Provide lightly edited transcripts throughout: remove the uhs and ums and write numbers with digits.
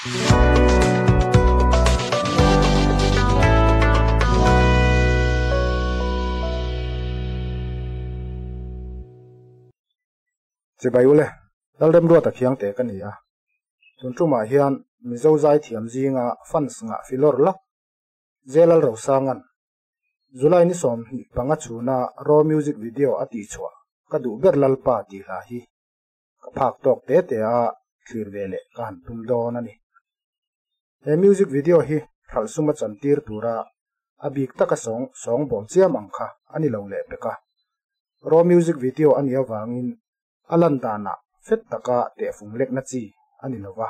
Chibai ule, Lalremruata Khiangte ka ni a. Tun tumah hian Mizo zaithiam zinga fans ngah filawr lak Zelal Rosangan July ni 25 chhuna Raw Music Video a tihchhuah ka duh ber Lalpa tih hla hi ka phak tawk te te a thlir ve leh ka han tum dawn a ni. He music video hi hralh suma chantir tura a bik taka sawng sawng bawl chiam ang kha a ni lo leh pek a. Raw music video a nih avangin a lan danah fet taka tehfung lekna chi a ni lo va.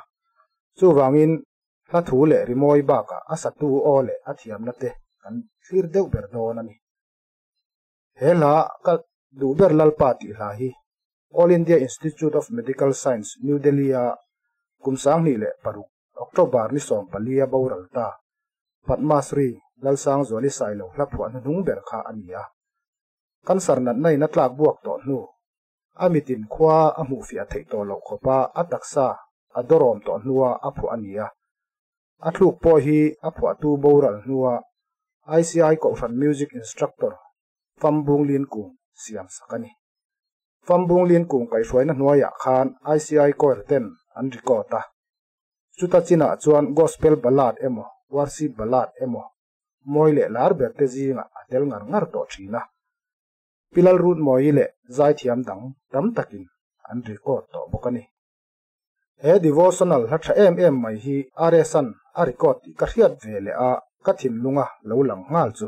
Chuvangin hla thu leh rimawi bakah a satu aw leh a thiamna te kan thlir deuh ber dawn a ni. He hla ka duh ber Lalpa tih hla hi All India Institute of Medical Science, New Delhi-a kum 2006 October ni 14 a boral ta Padma Shri Lalsangzuali Sailo hla phuah hnuhnung ber kha a ni a. Cancer natna in a tlak buak tawh hnu, a mitin khua a hmuh fiah theih tawh loh khawpa a taksa a dawrawm tawh hnua a phuah a ni a. A thluk pawh hi a phuahtu boral hnua ICI Kohhran Music Instructor Fambung Lin Kung siam sak a ni. Fambung Lin Kung kaihhruaina hnuaiah khan ICI Choir ten an record a. Chuta chinah chuan Gospel Ballad emaw Worship Ballad emaw mawi leh lar ber te zingah a tel ngar ngar tawh thin a. Pilal Rutmawi leh zaithiam dang tam takin an record tawh bawk a ni. He devotional hla tha em em mai hi RS-a'n a record tih ka hriat ve leh a, ka thinlunga lo lang nghal chu.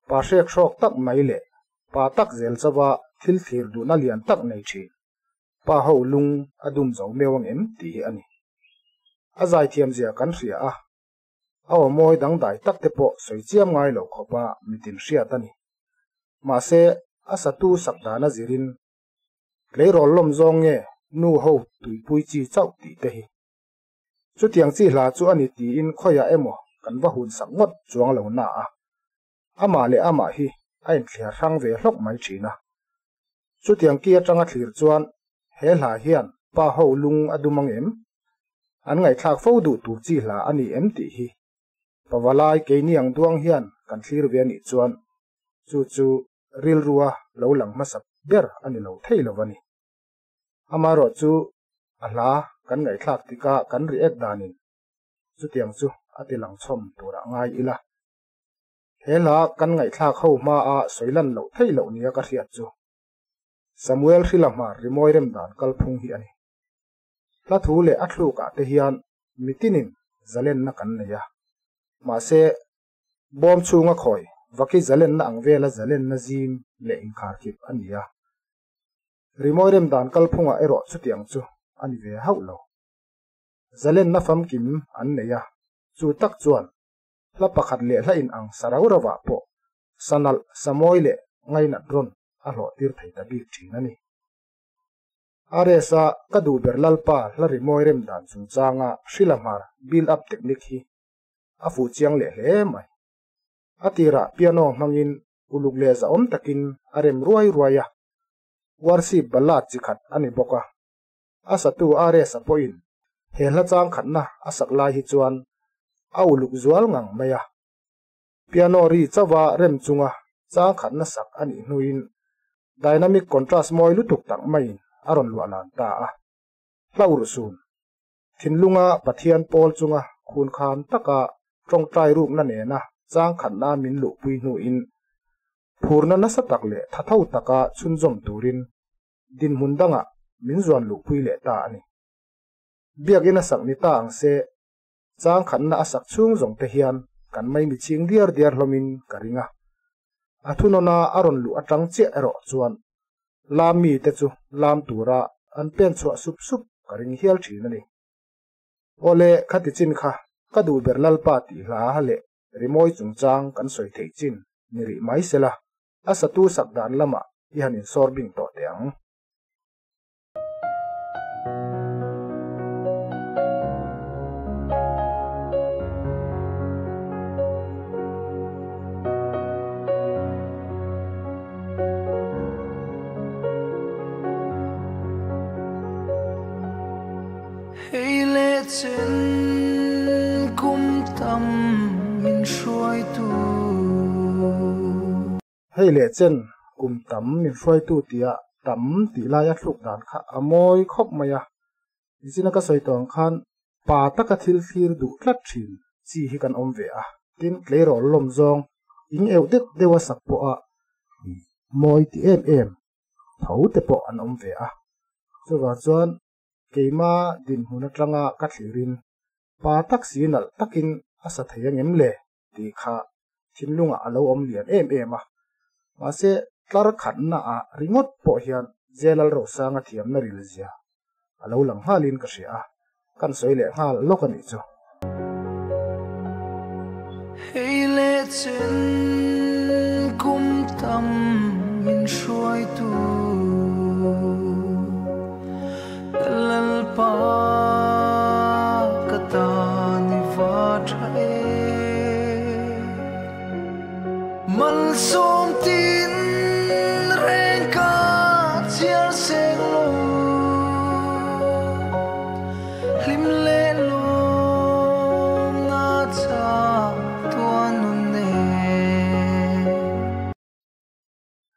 Pa hrek hrawk tak mai leh pa tak zel chauha thil thlir duhna lian tak nei thin. Pa ho lung a dum zo meuh ang em tih hi a ni. A zaithiam zia kan hria a, a aw mawi dangdai tak te pawh sawi chiam ngai lo khawpa mitin hriat a ni. Mahse, a satu sak dana zirin Tleirawl lawm zawng nge nu ho tuipui chi chauh tih te hi. Chutiang chi hla chu a ni tiin khawiah emaw kan va hun sak ngawt chuang lo na a. Amah leh amah hi a inthliar hrang ve hlawk mai thin a. Chutiang ki atanga thlir chuan he hla hian pa ho lung a dum ang em? An ngaihthlak fo duh tur chi hla a ni em tih hi. Pavalai keini ang duang hian kan thlir ve a nih chuan chu chu rilrua lo lang hmasa ber a ni lo thei lo a ni. Amaherawh chu a hla kan ngaihthlak tika kan react danin chutiang chu a ti lang chhawm turah ngai ila. He hla kan ngaihthlak ho hmaa sawi lan loh thei loh nia ka hriat chu Samuel Hrila hmar rimawi rem dan kalphung hi a ni. Hla thu leh a thlukah te hian mitinin zalenna kan nei a. Mahse, Bawm chhunga khawi vaki zalenna ang vela zalenna zim leh inkharkhip a ni a. Rimawi rem dan kalphungah erawh chutiang chu a ni ve hauh lo. Zalenna famkim an nei a, chu tak chuan hla pakhat leh hla in ang sa rau rauah pawh sanalh, samawi leh ngainat rawn a hlawhtir thei ta bik thin a ni. RS-a ka duh ber Lalpa hla rimawi rem dan chungchanga Hrila Hmar build up technique hi a fuh chiang leh hle mai. A tirah piano hmangin uluk leh zahawm takin a rem ruai ruai a, worship ballad chi khat a ni bawk a. A satu RS-a pawhin he hla chang khatna a sak lai hi chuan a uluk zual ngang mai a. Piano ri chauha rem chunga chang khatna sak a nih hnuin dynamic contrast mawi lutuk tak maiin a rawn luah lan ta a. Hla urhsun Thinlunga Pathian pawl chunga khunkhan taka tawngtai rukna nena chang khatna min luhpui hnuin phurna nasa tak leh thatho taka chhunzawm turin dinhmun dangah min zuan luhpui leh ta a ni. Biakinn a sak ni ta ang se, chang khatna a sak chhung zawng te hian kan maimi ching diar diar hlawmin ka ring a. A thunawna a rawn luh atang chiah erawh chuan lam mi te chu lam tura an pen chhuah sup sup ka ring hial thin a ni. Awle, khati chin kha ka duh ber Lalpa tih hla leh rimawi chungchang kan sawi theih chin ni rih mai sela, a satu sak dan lamah i han insawr bing tawh teh ang. Hei le. le chen kum tam min hruaitu. Hei leh chen kum tam min hruaitu tia tam tih laia thluk dan kha a mawi khawp mai a. Nichina ka sawi tawh ang khan pa taka thil thlir duh tlat thin chi hi kan awm ve a. Tin, tleirawl lawm zawng ing euh deuh deuha sak pawha mawi ti em em tho te pawh an awm ve a. Chuvang chuan keima dinhmun atanga ka thlirin pa tak si nalh takin a sa thei angem le tih kha thinlungah a lo awm lian em em a. Mahse, tlar khatna ah ringawt pawh hian Jalal Rosanga thiamna ril zia a lo lang nghalin ka hria a, kan sawi leh nghal lawk a nih chu. Hei leh chen kum tam min hruaitu Lalpa ka tan i va tha e. Malsawm tin reng ka chhiar seng lo, hlim leh lawm na cha tuan nun e.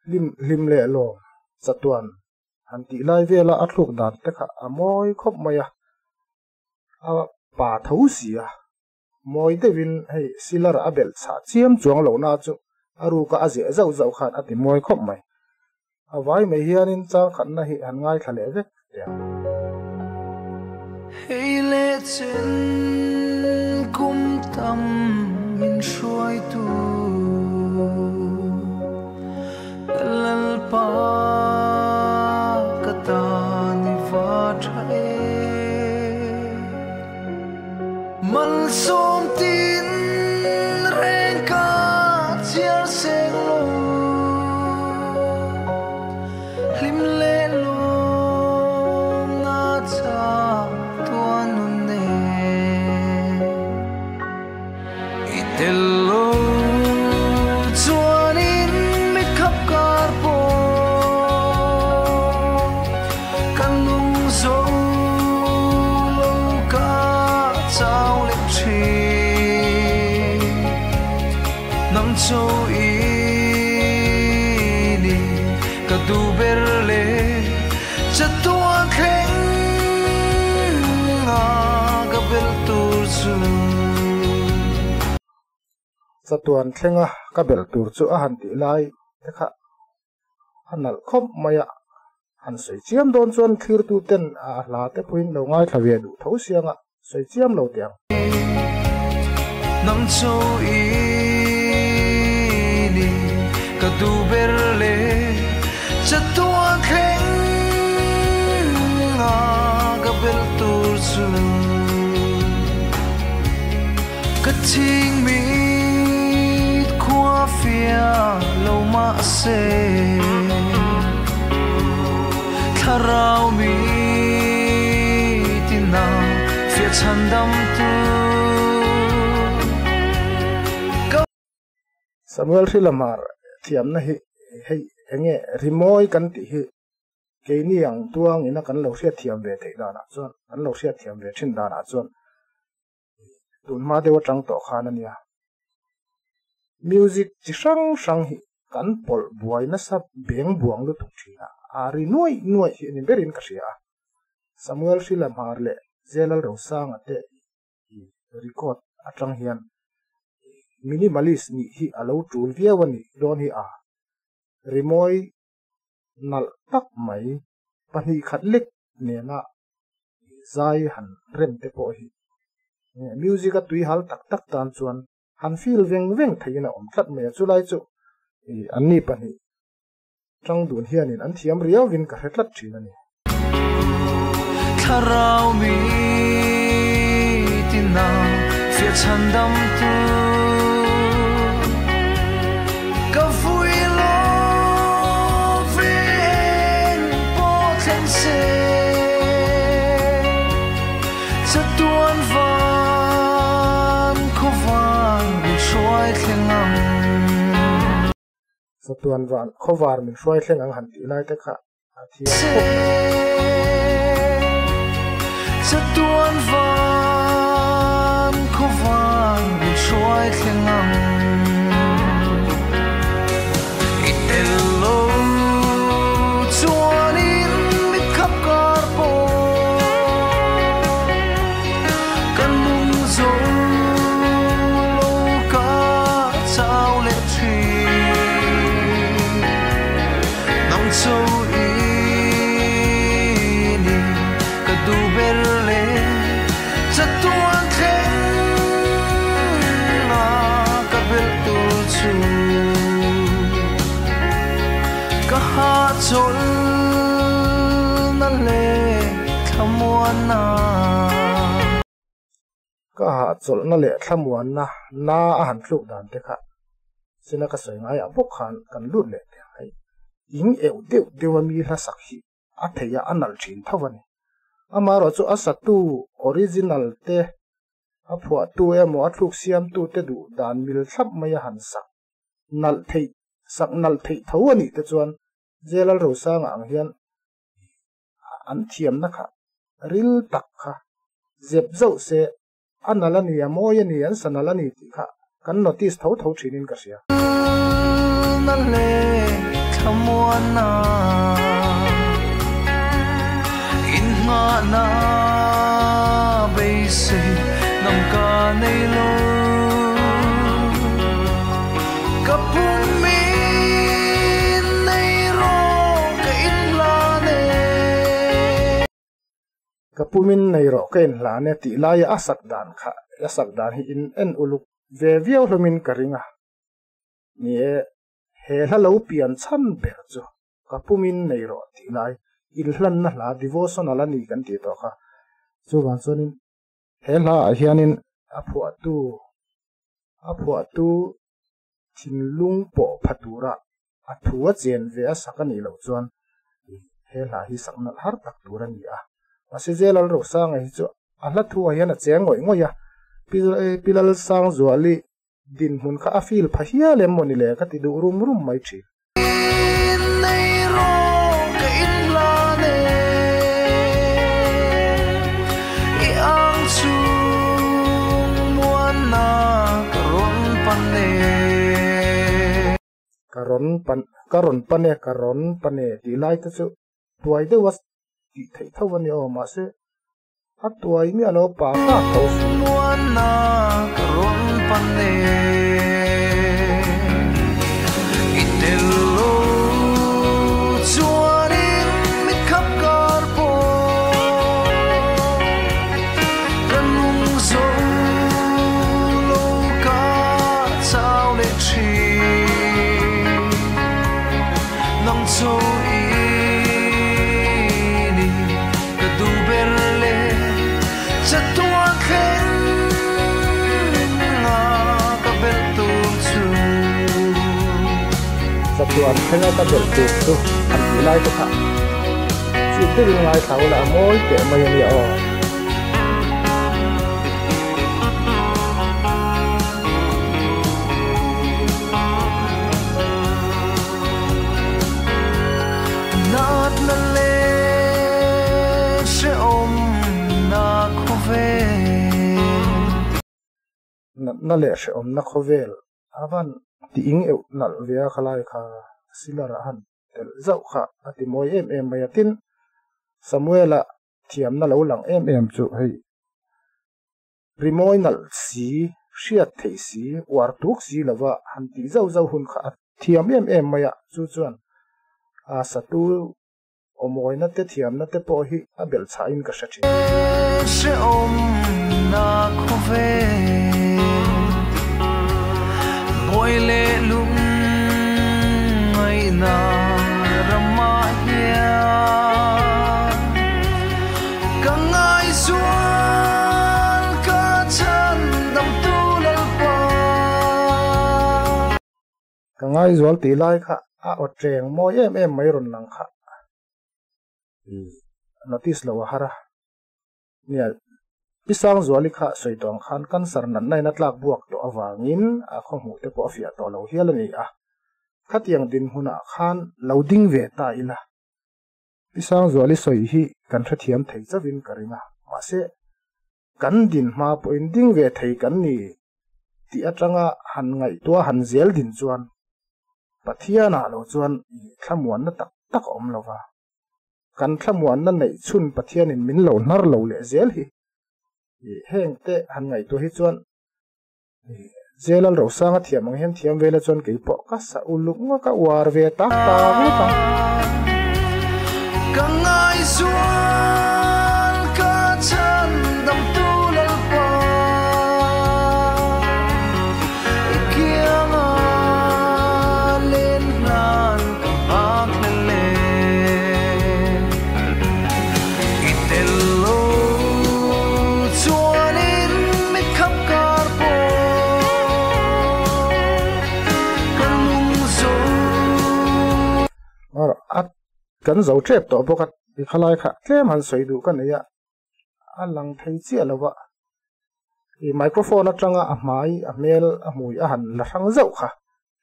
Hlim hlim leh lawm chatuan han tih lai vela a thluk dan te kha a mawi khawp mai a, a pa tho si a. Mawi deuhin hei silar a belh chhah chiam chuang lohna chu a ruka a zeh zauh zauh khan a ti mawi khawp mai. A vai mai hianin chang khatna hi han ngaithla leh vek teh ang. Hei leh chen kum tam min hruaitu Lalpa ka tan i va tha e. Malsawm tin reng ka chhiar seng lo, hlim leh lawm na cha tuan nun e. I tel lo chuanin mit khap kar pawh kan nung zo lo ka chau leh thin. Nang cho i ni ka duh ber leh chatuan thleng a ka bel tur chu. Chatuan thlenga ka bel tur chu a han tih lai te kha a nalh khawp mai a, han sawi chiam dawn chuan thlirtu ten a hla te pawhin lo ngaithla ve duh tho siang a, sawi chiam lo teh ang. Nang cho i ni ka duh ber leh chatuan thleng a ka bel tur chu. Ka ching mit khua fia lo mah se thlarau mi tina fia chhan dam tu. Samuel Hrilamar thiamna hi hei enge rimawi kan tih hi keini ang tuang ina kan lo hriatthiam ve theih danah chuan kan lo hriatthiam ve thin danah chuan Tun hma deuh atang tawh khan a nia. Music chi hrang hrang hi kan pawlh buai nasa beng buang lutuk thin a, a ri nuaih nuaih hi a ni berin ka hria a. Samuel Hrila Hmar leh Zelal Rosanga te i record atang hian minimalist nih hi a lo tul viau a nih dawn hi a. Rimawi nalh tak mai pahnih khat lek nena zai han rem te pawh hi music a tui hal tak tak tan chuan han feel veng veng theihin a awm tlat mai a, chulai chu anni pahnih tang dun hianin an thiam riauvin ka hre tlat thin a ni. Thlarau mi tina fiah chhan dam tu ka vui lo ve eng pawh thleng se. Chatuan van khawvar min hruai thleng ang. Chatuan van khawvar min hruai thleng ang han tih lai te kha a thiam khawp mai. Chatuan van. thleng ang I tello chuanin mit khap kar pawh Ka nung zo lo ka chau leh thin Nang cho i ni ka duh ber le Chatuan thleng a ka belh tur chu Ka hahchawlh na leh thlamuanna. Ka hahchawlhna leh thlamuanna na a han thluk dan te kha china ka sawi ngaiah bawk khan kan lut leh teh ang hei. Ing euh deuh deuh a mi hla sak hi a thei a, a nalh thin tho a ni. Amaherawh chu a satu original te, a phuahtu emaw a thluk siamtu te duh dan mil thlap mai a han sak nalh theih, sak nalh theih tho a nih te chuan Jalal Rosanga ang hian an thiamna kha ril tak kha zep zauh se a nalh a ni, a mawi a ni, an sa nalh a ni tih kha kan notice tho tho thinin ka hria. Na leh thlamuanna inngahna beisei ngam ka nei lo. Ka pum-in nei rawh ka inhlan e. Ka pumin nei rawh ka inhlan e tih laia a sak dan kha a sak dan hi in en uluk ve viau hlawmin ka ring a. Ni e, he hla lo pian chhan ber chu ka pumin nei rawh tih lai inhlanna hla devotional a ni kan tih tawh kha. Chuvang chuanin he hla ah hianin a phuahtu a phuahtu thinlung pawh pha tura a thu a chen ve a sak a nih loh chuan he hla hi sak nalh har tak tur a ni a. Mahse Jalal Rosanga hi chu a hla thu ah hian a cheng ngawih ngawih a, Pi Lalsangzuali dinhmun kha a feel pha hial em mawni le ka ti duh rum rum mai thin. Ka rawn pan ka rawn pan e ka rawn pan e tih lai te chu tuai deuh a tih theih tho a ni aw mahse a tuai miah lo pa hlak tho si. Muanna ka rawn pan e i tel lo chuanin mit khap kar pawh ka nung zo lo ka chau leh thin nang cho i ni ka duh ber le chatuan thleng a ka belh tur chu. Chatuan thleng a ka belh tur chu an tih lai te kha chip deuhin ngaithla ula a mawi teh mai a nia aw. Natna leh hrehawmna khawvel. Natna leh hrehawmna khawvel a van ti ing euh nalh ve a khalai kha silar a han telh zauh kha a ti mawi em em mai a. Tin, Samuela thiamna lo lang em em chu hei Rimawi nalh si, hriat theih si, uar tuk si lova han tih zauh zauh hun kha a thiam em em mai a, chu chuan a satu awmawina te thiamna te pawh hi a belh chhahin ka hre thin. Hrehawmna khawvel bawi leh lung ngaihna ramah hian ka ngaihzual ka chhan damtu Lalpa. Ka ngaihzual tih lai kha a aw tleng mawi em em mai rawn lang kha i notice lo a har a. Nia, Pi Sangzuali kha sawi tawh ang khan cancer natna in a tlak buak tawh avangin a khawhmuh te pawh a fiah tawh lo hial a ni a. Khatiang dinhmunah khan lo ding ve ta ila. Pi Sangzuali sawi hi kan hrethiam thei chauhin ka ring a, mahse kan din hma pawhin ding ve thei kan ni. Tih atanga han ngaihtuah han zel din chuan Pathianah lo chuan thlamuanna tak tak a awm lo va. Kan thlamuanna neih chhun Pathianin min lo hnar lo leh zel hi. Heng te han ngaihtuah hi chuan Zelal Rosanga thiam ang hian thiam vela chuan kei pawh ka sa uluk nga ka uar ve tak tak ngawt ang. Ka ngaihzual ka chhan damtu Lalpa i kianga len hlan ka nghak hlel e. I tel lo chuanin mit khap kar pawh ka nung zo. A kan zo tep tawh bawk a ti khalai kha tlem han sawi duh ka nei a, a lang thei chiah lo a. I microphone atanga a hmai, a hmel, a hmui a han la hrang zauh kha.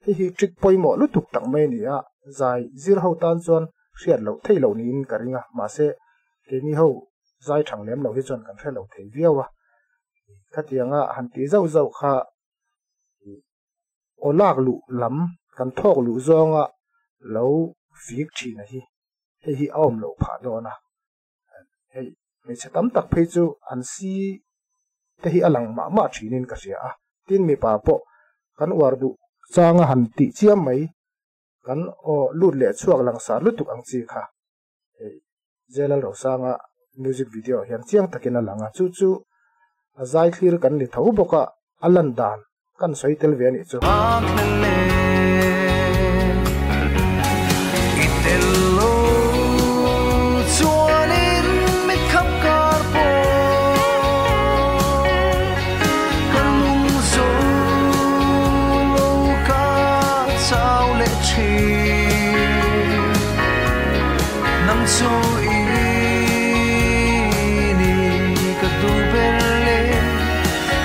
Hei hi trick pawimawh lutuk tak mai a ni a, zai zir ho tan chuan hriat loh theih loh niin ka ring a, mahse keini ho zai thang lem lo hi chuan kan hre lo thei viau a. Khatianga han tih zauh zauh kha aw lak luh lam kan thawk luh zawnga lo fik thin a hi, hei hi a awm loh phah dawn a. Hei hmeichhe tam tak phei chu an si te hi a lang mah mah thinin ka hria a, tin mipa pawh kan uar duh changa han tih chiam mai kan aw lut leh chhuak langsar lutuk ang chi kha hei Zelal Rosanga music video hian chiang takin a lang a, chu chu a zai thlir kan ni tho bawk a, a lan dan kan sawi tel ve a nih chu.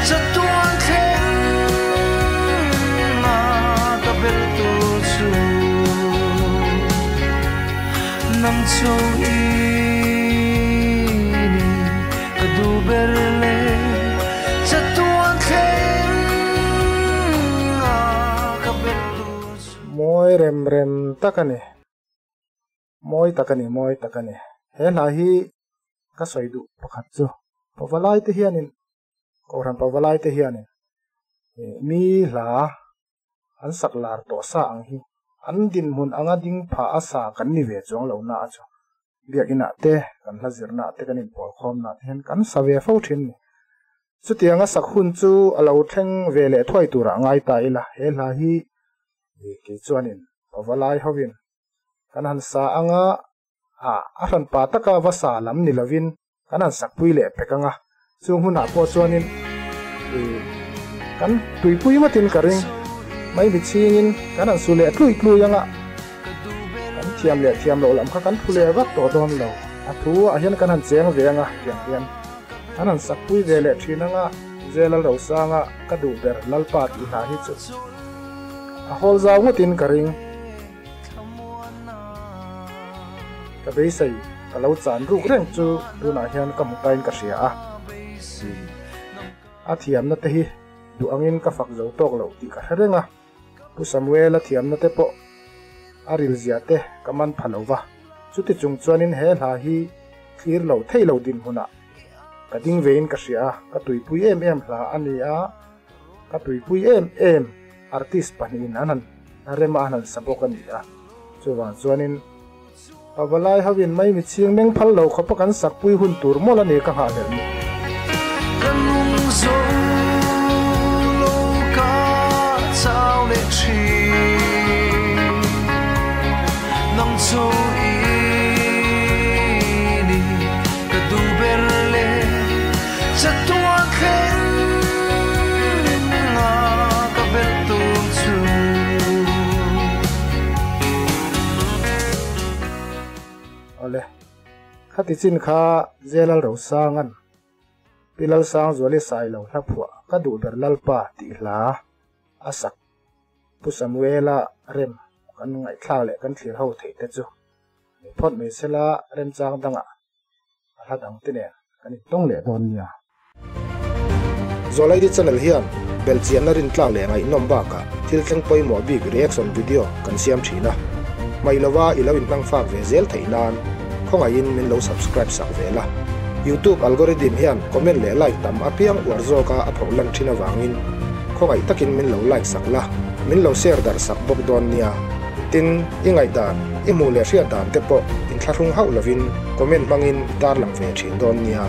Chatuan thleng a ka bel tur chu nang chu i ni ka duh ber le chatuan thleng a ka bel tur chu. Mawi rem rem tak a ni. Mawi tak a ni, mawi tak a ni. He hla hi ka sawi duh pakhat chu Pavalai te hianin Kohhran Pavalai te hianin mi hla an sak lar tawh sa ang hi an dinhmun anga ding phah a sa kan ni ve chuang lo na a chu biakinah te kan hla zirna te kan inpawlkhawm na te hian kan sa ve fo thin ni. Chutianga sak hun chu a lo thleng ve leh thuai turah ngai ta ila he hla hi kei chuanin Pavalai hovin kan han sa anga a a hran pa taka va sa lam ni lovin kan han sakpui leh pek anga chung hunah pawh chuanin ih kan tuipui ngawtin ka ring mai mi chhingin kan han su leh tlui tlui anga kan thiam leh thiam loh lam kha kan thu leh vak tawh dawn lo a thu ah hian kan han cheng ve anga tiang hian kan han sakpui ve leh thin anga Zelal Rosanga ka duh ber Lalpa tih hla hi chu a hawl zau ngawtin ka ring. Ka beisei ka lo chan ruk reng chu tunah hian ka hmu tain ka hria a. A thiamna te hi duh angin ka fak zo tawk loh tih ka hre reng a. Pu Samuel-a thiamna te pawh a ril zia te ka man pha lo va. Chuti chung chuanin he hla hi thlir lo thei lo dinhmunah ka ding vein ka hria a, ka tuipui em em hla a ni a, ka tuipui em em artist pahnihin an han rem a, an han sa bawk a ni a. Chuvang chuanin Pavalai hoin mai mi chhing meng phal lo khawpa kan sakpui hun tur mawlh a ni ka nghahhlelh ni. Ka nung zo lo ka chau leh thin nang chu i ni ka duh ber le chatuan thleng a ka belh tur chu. Awle, khati chin kha Zelal Rosanga'n Pi Lalsangzuali Sailo hla phuah ka duh ber Lalpa tih hla a sak Pu Samuela rem kan ngaihthlak leh kan thlir ho theih te chu ni phawt mai sela remchang dangah a hla dang te nen kan intawng leh dawn nia. Zawlaidi channel hian. Belhchianna rintlak leh ngaihnawm bakah thil thleng pawimawh bik reaction video kan siam thin a. Hmaih lova i lo inhmang fak ve zel theih nan khawngaihin min lo subscribe sak ve la. Youtube algorithm hian comment leh like tam apiang uar zawka a phoh lan thin avangin khawngaih takin min lo like sak la, min lo share darh sak bawk dawn nia. Tin, i ngaihdan, i hmuh leh hriat dan te pawh inthlahrung hauh lovin comment hmangin i tarlang ve thin dawn nia.